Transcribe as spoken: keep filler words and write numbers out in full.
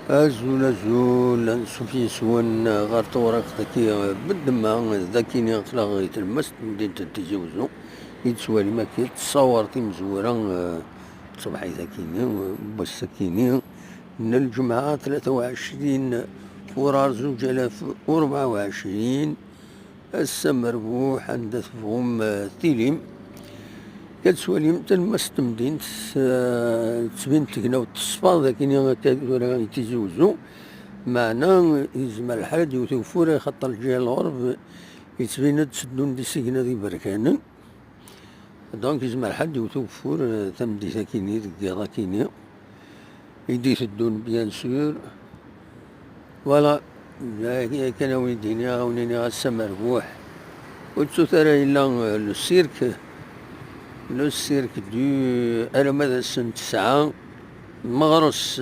Azul, azul, ansuf yes-wen ɣer tewriqt-agi. Beddem, dakini aql-aɣ di tlemmast n temdint n Tizi Wezzu. I tettwalim akka tettṣawar timezwura, eh, n tṣebḥit akini, eh, n wass akini, n lǧemɛa tlata u ɛecrin furar zuǧ alaf u rebɛa u ɛecrin, ass amerbuḥ anda tebɣum, eh, tilim. Akka tettwalim tlemmast n temdint, eh, tettbin tegnawt teṣfa dakini akka tura i Tizi Wezzu. Meɛna yezmer lḥal ad yewwet ugeffur, axaṭer lǧiha n lɣerb yettbin-d tteddun-d isigna d iberkanen. Donc yezmer lḥal ad yewwet ugeffur, eh, tameddit akini, deg yiḍ akini i d-iteddun, bien sûr. Voilà, d aya kan a wen-d-iniɣ, a wen-iniɣ ass amerbuḥ. Ur ttut ara yella, eh, le cirque, le cirque du, alamma d ass n tesɛa, Meɣres.